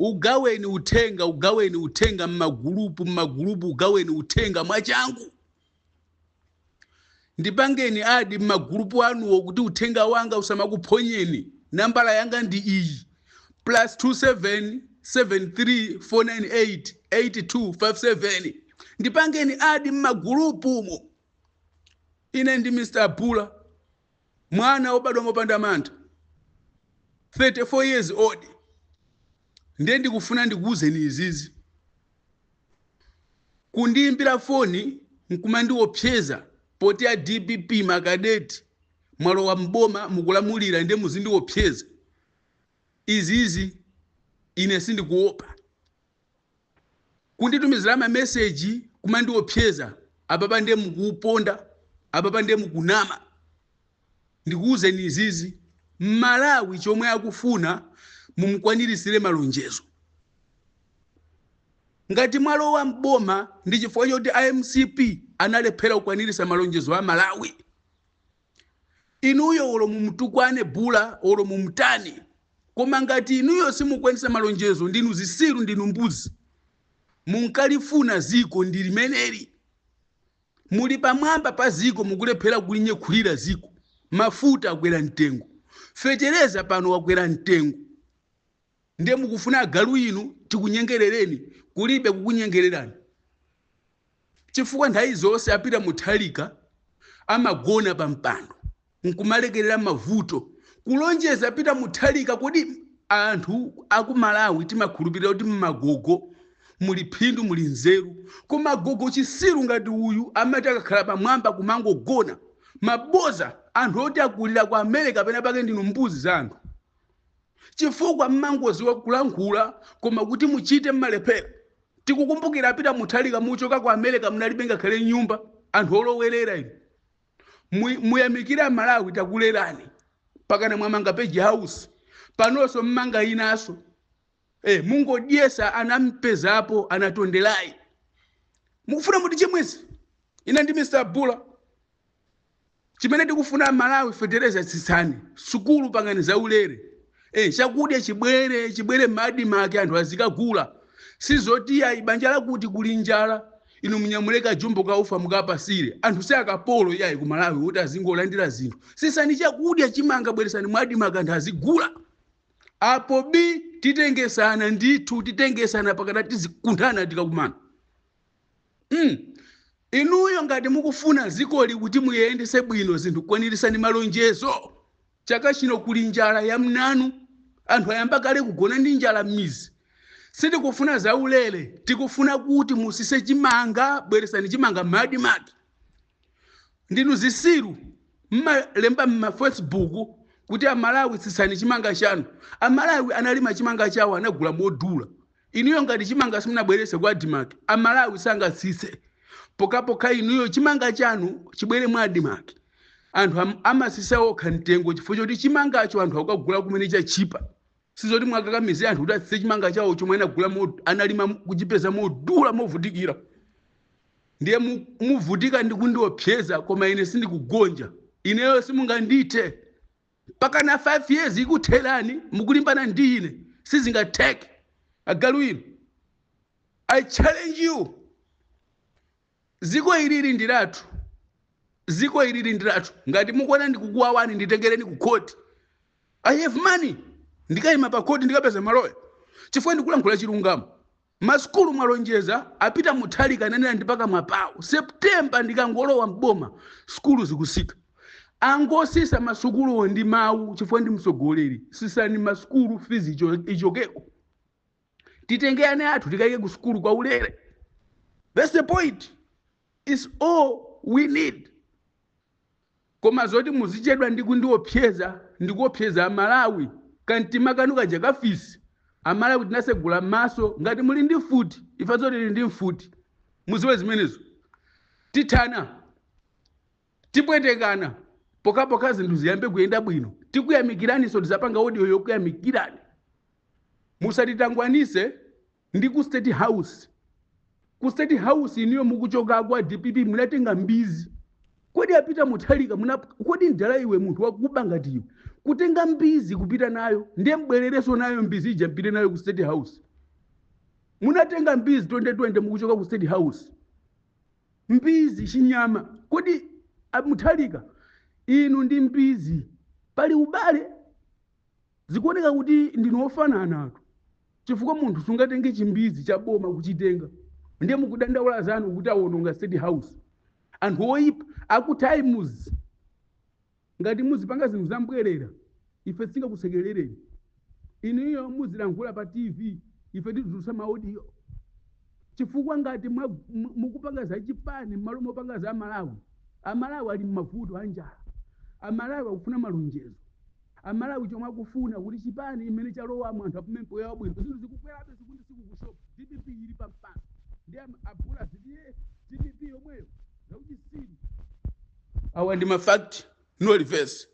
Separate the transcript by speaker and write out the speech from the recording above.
Speaker 1: Ugaweni uthenga, ugaweni uthenga m'magulupu, m'magulupu, ugaweni uthenga mwachangu. Ndipangeni add m'magulupu anuwo kuti uthenga wanga usamakuphonyeni. Nambala yanga ndi iyi: +27 73 498 8257. Ndipangeni add m'magulupumo. Ine ndi Mr Bula, mwana wobadwa mopanda mantha, 34 years old. Ndiye ndikufuna ndikuwuzeni izizi: kundiyimbira foni nkumandiopseza poti a DPP makadeti mwalowa mboma, mukulamulira, ndiye muzindiopseza izizi, ine sindikuopa. Kunditumizira mameseji kumandiopseza apapa, ndiye mukuuponda apapa, ndiye mukunama. Ndikuwuzeni izizi: Mmalawi chomwe akufuna, mumukwanirisire malonjezo. Ngati mwalowa mboma ndi chifukwa choti iMCP analephera kukwanirisa malonjezo a Malawi. Inuyo olo mumutukwane Bula, olo mumutani, koma ngati inuyo simukwanisa malonjezo, ndinu zisilu, ndinu mbuzi. Munkalifuna ziko ndi limeneli, muli pamwamba pa ziko, mukulephera kulinyekhulira ziko. Mafuta akwera mtengo, fetereza pano wakwera mtengo, ndiye mukufuna agalu inu tikunyengerereni? Kulibe kukunyengererani, chifukwa nthawi zonse apita Muthalika amagona pa mpando nkumalekerera mavuto. Kulonjeza apita Muthalika, kodi anthu aku Malawi timakhulupirira kuti mmagogo muli phindu, muli nzeru? Koma gogo chisiru ngati uyu amati akakhala pamwamba kumangogona maboza. Anthu oti akulira ku America pena pake, ndinu mbuzi za anthu, chifukwa mmangoziwa kulankhula, koma kuti muchite mmalephera. Tikukumbukira apita Muthalika muchoka ku America munalibe ngakhale nyumba. Anthu olowerera inu, muyamikire Malawi takulerani pakana mwamanga Page House, panonso mmanga inaso. Mungodyesa anampezapo anatonderayi. Mukufuna muti chimwezi? Ine ndi Mr Bula. Chimene tikufuna Malawi: fetereza tsitsani, sukulu pangani zaulere, chakudya chibwere, chibwere m'ma ADMARC, anthu azikagula. Sizoti ayi, banja lakuti kuli njala, inu munyamule kajumbo kaufa mukapasire anthu. Si akapolo yayi ku Malawi kuti azingolandira zinthu. Sisani chakudya, chimanga bweresani mu ADMARC, anthu azigula. Apo bi titengesana ndithu, titengesana pakati, tizikunthana tikakumana. Inuyo ngati mukufuna zikoli kuti muyendese bwino zinthu, kwanirisani malonjezo. Chaka chino kuli njala ya mnanu, anthu ayamba kale kugona ndi njala m'mizi. Sitikufuna zaulere, tikufuna kuti musise chimanga, bweresani chimanga m'ma ADMARC. Ndinu zisiru, mmalemba mmaFacebook kuti Amalawi tsitsani chimanga chanu. Amalawi analima chimanga chawo, anagula modula. Inuyo ngati chimanga simunabwerese kwa ADMARC, Amalawi sangatsitse pokapoka. Inuyo chimanga chanu chibwere mwa ADMARC, anthu amasisa okha mtengo, chifukwa choti chimangacho anthu akukagula kumene chachipa. Sizoti mwakakamize anthu kuti atsitse chimanga chawo chomwe anagula analima kuchipeza modula, movutikira. Ndiye muvutika ndi kundiopseza, koma ine sindikugonja. Ineyo simungandithe mpaka na 5 years ikutherani mukulimbana ndi ine. Sizingatheke, agalu inu. I challenge you. Ziko ilili ndi lathu, ziko ilili ndi lathu. Ngati mukuona ndikukuwawani, nditengereni ku court. I have money, ndikayima pa court, ndikapeza maloya, chifukwa ndikulankhula chilungamo. Masukulu mwalonjeza, apita Muthalika ananena ndi pakamwa pawo, "September ndikangolowa mboma sukulu zikusika." Angosisa masukuluwo ndi mawu, chifukwa ndi mtsogoleri. Sisani masukulu, fees ichokeko, titenge ana athu tikayike ku sukulu kwa ulere. That's the point, is all we need. Koma zoti muzichedwa ndi kundiopseza, ndikuopseza Amalawi, kamtima kanu kaja kafisi. Amalawi tinasegula maso. Ngati muli ndi mfuti, ifenso tili ndi mfuti, muziwe zimenezo. Tithana, tipwetekana pokapoka zinthu ziyambe kuyenda bwino. Tikuyamikiraninso, tizapanga audio yokuyamikirani. Musatitangwanise ndi ku State House. Ku State House iniyo mukuchoka kwa DPP munatenga mbizi. Kodi apita Muthalika muna, kodi ndala iwe, munthu wakuba ngati iwe, kutenga mbizi kupita nayo, ndiye mbwerereso nayo mbizi ija, mpite nayo ku State House? Munatenga mbizi 2020 mukuchoka ku State House, mbizi, chinyama. Kodi Mutharika, inu ndi mbizi pali ubale? Zikuoneka kuti ndinu ofananatu, chifukwa munthu sungatenge chimbizi cha boma kuchitenga. Ndiye mukudandaula zanu kuti awononga State House. Anthu oyipa aku Times, ngati muzipanga zinthu zambwerera, ife singakusekerereni inuyo. Muzilankhula pa TV, ife tizitulutsa ma audio, chifukwa ngati mukupanga zachipani m'malo mopanga za Malawi. Amalawi ali mmavuto anjala. Amalawi akufuna malonjezo. Amalawi chomwe akufuna kuti chipani imene chalowamo anthu apume mpweya wabwino. Zinthu zikukwerabe sikundi siku ku shop. DPP ili pampando ndi abula zitiye DPP yomweyo zakuchisiru. Awa ndi ma fact, no reverse.